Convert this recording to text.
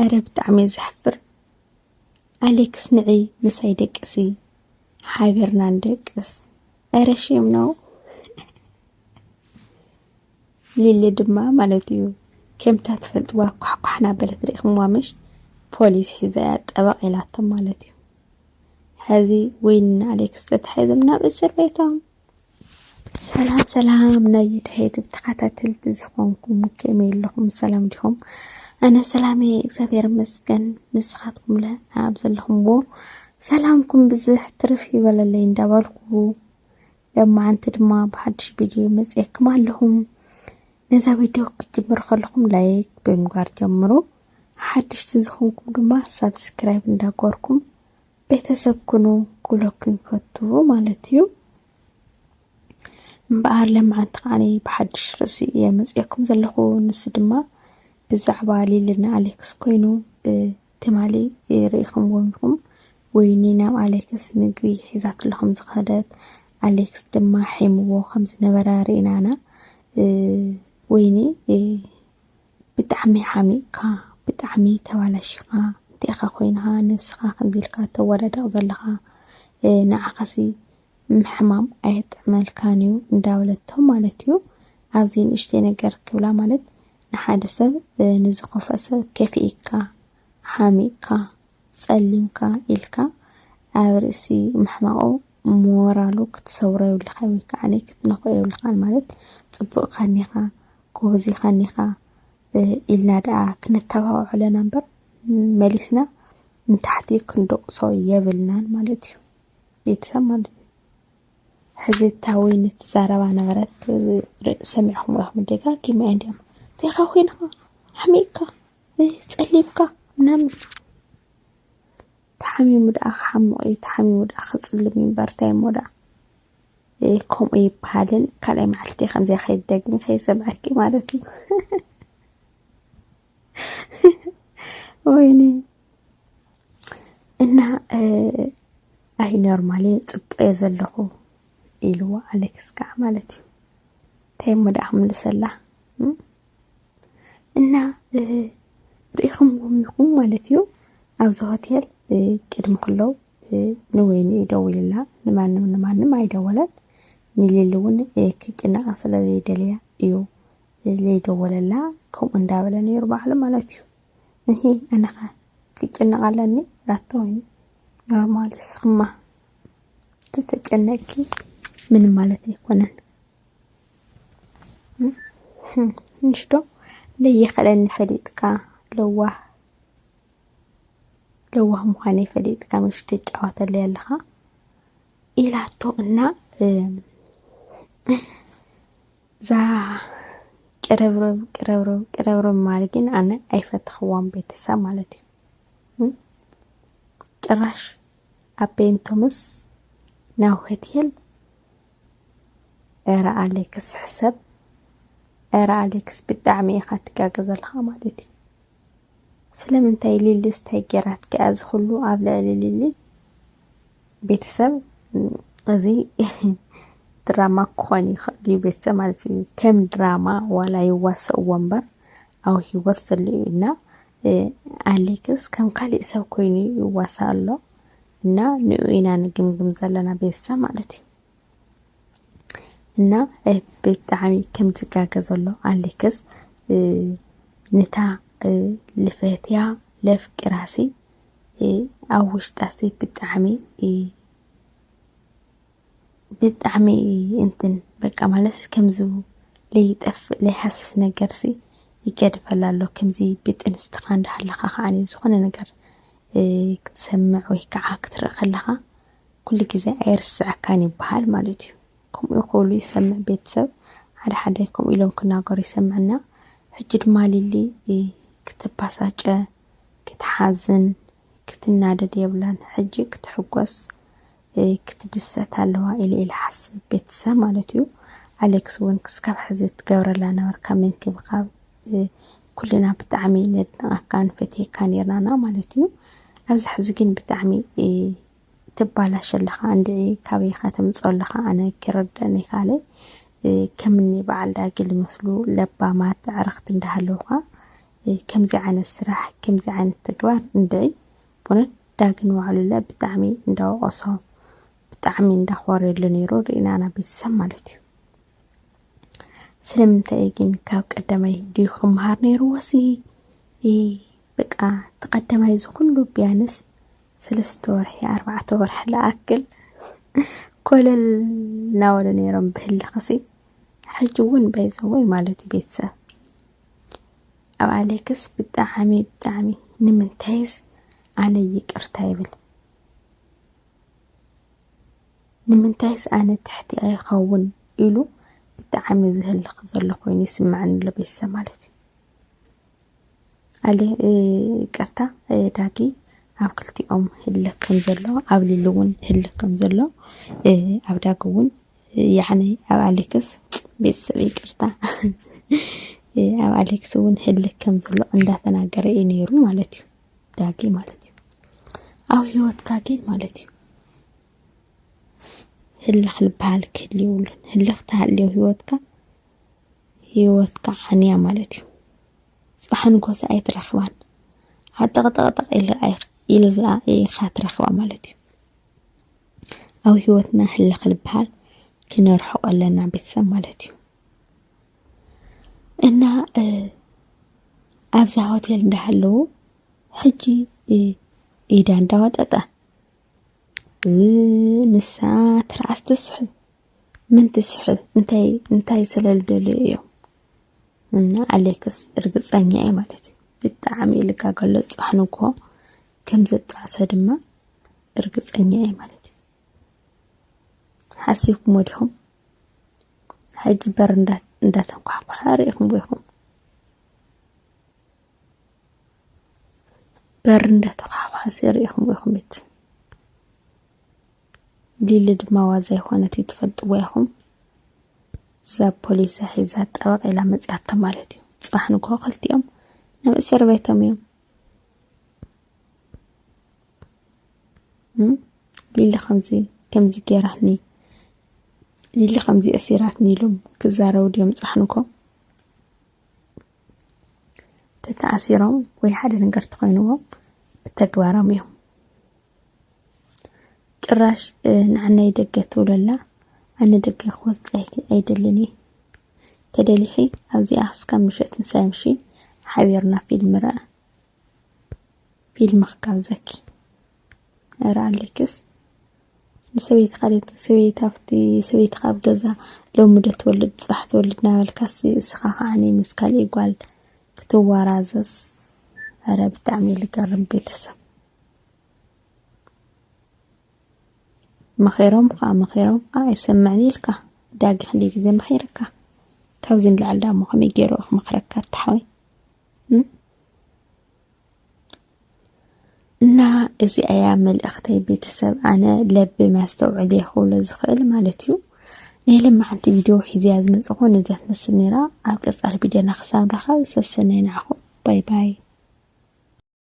ኧረ ብጣዕሚ እዩ ዘሕፍር። ኣሌክስ ንዒ ምሳይ ደቅሲ፣ ሓቢርና ንደቅስ። ኧረ ሼም ነው። ሊሊ ድማ ማለት እዩ ከምታ ትፈልጥዋ ኳሕኳሕ ናበለት ርኢኹምዋ ምሽ? ፖሊስ ሒዛ እያ ጠበቕ ኢላቶም ማለት እዩ። ሕዚ ወይንና ኣሌክስ ተታሒዞም ናብ እስር ቤቶም። ሰላም ሰላም ናይ ዩዳ ዩቱብ ተኸታተልቲ ዝኾንኩም ከመይ ኣለኹም? ሰላም ዲኹም? ኣነ ሰላም እየ እግዚኣብሔር ይመስገን። ንስኻትኩም ለ ኣብ ዘለኹምዎ ሰላምኩም ብዝሕ ትርፍ ይበለለይ እንዳበልኩ ለማዓንቲ ድማ ብሓድሽ ቪድዮ መፅየኩም ኣለኹም። ነዛ ቪድዮ ክትጅምሩ ከለኹም ላይክ ብምግባር ጀምሩ። ሓድሽቲ ዝኾንኩም ድማ ሳብስክራይብ እንዳገርኩም ቤተሰብ ኩኑ ክብለኩም ይፈቱ ማለት እዩ። እምበኣር ለማዓንቲ ከዓኒ ብሓድሽ ርእሲ እየ መፅየኩም ዘለኹ። ንሱ ድማ ብዛዕባ ሊልና ኣሌክስ ኮይኑ ትማሊ ርኢኹምዎም ኢኹም። ወይኒ ናብ ኣሌክስ ምግቢ ሒዛትሉ ከም ዝኸደት ኣሌክስ ድማ ሒምዎ ከም ዝነበረ ርኢናና። ወይኒ ብጣዕሚ ሓሚቕካ፣ ብጣዕሚ ተባላሺኻ፣ እንታይ ኢኻ ኮይንኻ ነብስኻ ከምዚ ኢልካ ተወዳድቕ ዘለኻ? ንዓኻሲ ምሕማም ኣየጥዕመልካን እዩ እንዳበለቶ ማለት እዩ። ኣብዚ ንእሽተይ ነገር ክብላ ማለት ንሓደ ሰብ ንዝኸፍኦ ሰብ ከፊእካ፣ ሓሚቕካ፣ ጸሊምካ ኢልካ ኣብ ርእሲ ምሕማቑ ሞራሉ ክትሰብሮ የብልኻ ወይ ከዓ ክትነኽኦ የብልኻን። ማለት ጽቡቕ ካኒኻ፣ ጎበዝ ኢኻ ኒኻ ኢልና ደኣ ክነተባብዖ ኣለና እምበር መሊስና ንታሕቲ ክንደቕሶ የብልናን ማለት እዩ። ቤተሰብ ማለት እዩ። ሕዚ እታ ወይኒ ትዛረባ ነበረት፣ ሰሚዕኹም ኢኹም ደጋጊመ እንዲኦም። እንታይ ኢኻ ኮይንኻ? ሓሚቕካ፣ ጸሊምካ ምናምን። ተሓሚሙ ደኣ ክሓምቕ እዩ፣ ተሓሚሙ ደኣ ክጽልም እዩ እምበር፣ እንታይ እሞ ደኣ። ከምኡ ይበሃልን ካልኣይ መዓልቲ ከምዚኣ ከይደግም ከይሰምዐኪ ማለት እዩ። ወይኒ እና ኣይ ኖርማሊ ጽቡቅ እየ ዘለኹ ኢልዎ ኣሌክስ ከዓ ማለት እዩ። እንታይ እሞ ደኣ ክምልሰላ እና ርኢኹምዎም ኢኹም ማለት እዩ። ኣብዚ ሆቴል ቅድሚ ክለው ንወይኒ ይደውልላ፣ ንማንም ንማንም ኣይደወለን። ንሊሊ እውን ክጭነቃ ስለ ዘይደልያ እዩ ዘይደወለላ። ከምኡ እንዳበለ ነይሩ ባዕሉ ማለት እዩ። እሂ ኣነኸ ክጭነቅ ኣለኒ ላቶ ወይኒ። ኖርማል እስኽማ ተተጨነቅኪ ምንም ማለት ኣይኮነን። ንሽዶ ለየኸለኒ ፈሊጥካ ለዋህ ለዋህ ምዃነይ ፈሊጥካ ምሽ ትጫወተለይ ኣለኻ ኢላቶ እና እዛ ቅረብረብ ቅረብረብ ቅረብረብ ማለት ግን ኣነ ኣይፈተኽዋን ቤተሰብ ማለት እዩ። ጭራሽ ኣቤንቶምስ ናብ ሆቴል። ኧረ ኣሌክስ ሕሰብ። ኧረ ኣሌክስ ብጣዕሚ ኢኻ ትጋገ ዘለኻ ማለት እዩ። ስለምንታይ ሊሊ ስታይ ገይራትኪ እዚ ኩሉ ኣብ ልዕሊ ሊሊ? ቤተሰብ እዚ ድራማ ክኾን ይኽእል እዩ ቤተሰብ ማለት እዩ። ከም ድራማ ዋላ ይዋሰእዎ እምበር ኣብ ህይወት ዘሎ እዩ እና ኣሌክስ ከም ካሊእ ሰብ ኮይኑ ይዋሳእ ኣሎ እና ንኡ ኢና ንግምግም ዘለና ቤተሰብ ማለት እዩ። እና ብጣዕሚ ከም ዝጋገ ዘሎ ኣሌክስ ነታ ልፈትያ ለፍቅራሲ ኣብ ውሽጣሲ ብጣዕሚ ብጣዕሚ እንትን በቃ ማለት ከምዚ ለይጠፍእ ለይሃስስ ነገርሲ ይገድፈላ ኣሎ። ከምዚ ብጥንስትኻ እንዳሃለኻ ከዓኒ ዝኾነ ነገር ክትሰምዕ ወይ ከዓ ክትርኢ ከለኻ ኩሉ ግዜ ኣይርስዐካን ይበሃል ማለት እዩ። ከምኡ ክብሉ ይሰምዕ ቤተሰብ ሓደ ሓደ ከምኡ ኢሎም ክናገሩ ይሰምዕና። ሕጂ ድማ ሊሊ ክትባሳጨ ክትሓዝን ክትናደድ የብላን። ሕጂ ክትሕጎስ ክትድሰት ኣለዋ ኢለ ኢለ ሓስብ ቤተሰብ ማለት እዩ። ኣሌክስ እውን ክስካብ ሕዚ ትገብረላ ነበርካ ምንክብኻብ ኩልና ብጣዕሚ ነድንቐካ ንፈትየካ ነርናና ማለት እዩ። ኣብዚ ሕዚ ግን ብጣዕሚ ትባላሽ ኣለኻ እንድዒ ካበይ ኢኻ ተምፅኦ ኣለኻ ኣነ ክርደን ይካለይ። ከምኒ በዓል ዳጊ ልመስሉ ለባማት ኣዕርኽቲ እንዳሃለውኻ ከምዚ ዓይነት ስራሕ፣ ከምዚ ዓይነት ተግባር እንድዒ፣ ብእውነት ዳግን ዋዕሉለ ብጣዕሚ እንዳወቐሶ፣ ብጣዕሚ እንዳኾረየሉ ነይሩ ርኢናና ቤተሰብ ማለት እዩ። ስለምንታይ ግን ካብ ቀዳማይ ድዩ ክመሃር ነይርዎሲ? በቃ እቲ ቀዳማይ እዚ ኩሉ ቢያንስ ሰለስተ ወርሒ ኣርባዕተ ወርሒ ለኣክል ኮለል እናበሉ ነይሮም ብህልኽሲ። ሕጂ እውን ባይዘወይ ማለት እዩ ቤተሰብ ኣብ ኣሌክስ ብጣዕሚ ብጣዕሚ ንምንታይስ ኣነ ይቅርታ ይብል ንምንታይስ ኣነ ትሕቲ ኣይኸውን ኢሉ ብጣዕሚ ዝህልኽ ዘሎ ኮይኑ ይስምዐኒ ኣሎ ቤተሰብ ማለት እዩ። ኣለ ይቅርታ ዳጊ ኣብ ክልቲኦም ህልኽ ከም ዘሎ ኣብ ሊሊ እውን ህልኽ ከም ዘሎ ኣብ ዳጊ እውን ያዕኒ ኣብ ኣሌክስ ቤተሰብ ይቅርታ ኣብ ኣሌክስ እውን ህልኽ ከም ዘሎ እንዳተናገረ እዩ ነይሩ ማለት እዩ። ዳጊ ማለት እዩ። ኣብ ህይወትካ ግን ማለት እዩ ህልኽ ዝበሃል ክህል የብሉን። ህልኽ ተሃልዮ ህይወትካ ህይወትካ ዓንያ ማለት እዩ። ፅባሕ ንጎሲ ኣይትረኽባን። ዓጠቕጠቕጠቕ ኢላ ኢኻ ትረኽባ ማለት እዩ። ኣብ ህይወትና ህልኽ ዝበሃል ክነርሕቆ ኣለና ቤተሰብ ማለት እዩ። እና ኣብዛ ሆቴል እንዳሃለዉ ሕጂ ኢዳ እንዳወጠጠ ንሳ ትርኣስ ትስሕብ። ምን ትስሕብ እንታይ እንታይ ስለልደልዩ እዮም? እና ኣሌክስ እርግፀኛ እየ ማለት እዩ። ብጣዕሚ ልጋገሎ ፅባሕ ንግሆ ከም ዘጣዕሶ ድማ እርግፀኛ እየ ማለት እዩ። ሓሲብኩሞ ዲኹም? ሕጂ በር እንዳተንኳሕኳሐ ርኢኹም ኢኹም። በር እንዳተኳኳሰ ርኢኹም ኢኹም ቤት ሊሊ ድማ ዋዛ ይኮነት ትፈልጥዎ ኢኹም። እዛ ፖሊስ ሒዛ ጠበቕ ኢላ መፅያቶ ማለት እዩ። ፅባሕ ንግሆ ክልቲኦም ናብ እስር ቤቶም እዮም። ሊሊ ከምዚ ከምዚ ገይራትኒ ሊሊ ከምዚ እሲራትኒ ኢሎም ክዛረቡ ድዮም ፅባሕ ንግሆ? ተተኣሲሮም ወይ ሓደ ነገር ተኾይንዎም ብተግባሮም እዮም። ጭራሽ ንዓናይ ደገ ትብለላ ኣነ ደገ ክወፅእ ኣይደልን እየ። ተደሊኺ ኣብዚኣ ክስካብ ምሸት ምሳይ ምሺ ሓቢርና ፊልም ንርኣ። ፊልም ክጋብዘኪ። ኧረ ኣሌክስ ንሰበይትኻ ደቂ ሰበይት ኣብቲ ሰበይትኻ ኣብ ገዛ ሎሚ ዶ ትወልድ ፅባሕ ትወልድ እናበልካሲ እስኻ ከዓ ነይ ምስ ካሊእ ጓል ክትወራዘስ። ኧረ ብጣዕሚ ልገርም ቤተሰብ። መኺሮም ከዓ መኺሮም ከዓ ኣይሰምዕን ኢልካ ዳጊ ክንደይ ግዜ መኺርካ። ካብዚ ንላዕሊ ዳሞ ከመይ ገይሩ ክመኽረካ ኣታሓወይ? እና እዚኣ እያ መልእኽተይ ቤተሰብ። ኣነ ለቢ መስተውዕል እየ ክብሎ ዝኽእል ማለት እዩ። ናይ ለማዓንቲ ቪድዮ ሒዝያ ዝመፅኹ ነዚያ ትመስል ነይራ። ኣብ ቀፃሊ ቪድዮና ክሳብ ንራኸብ ሰሰናይ ንዓኹም። ባይ ባይ።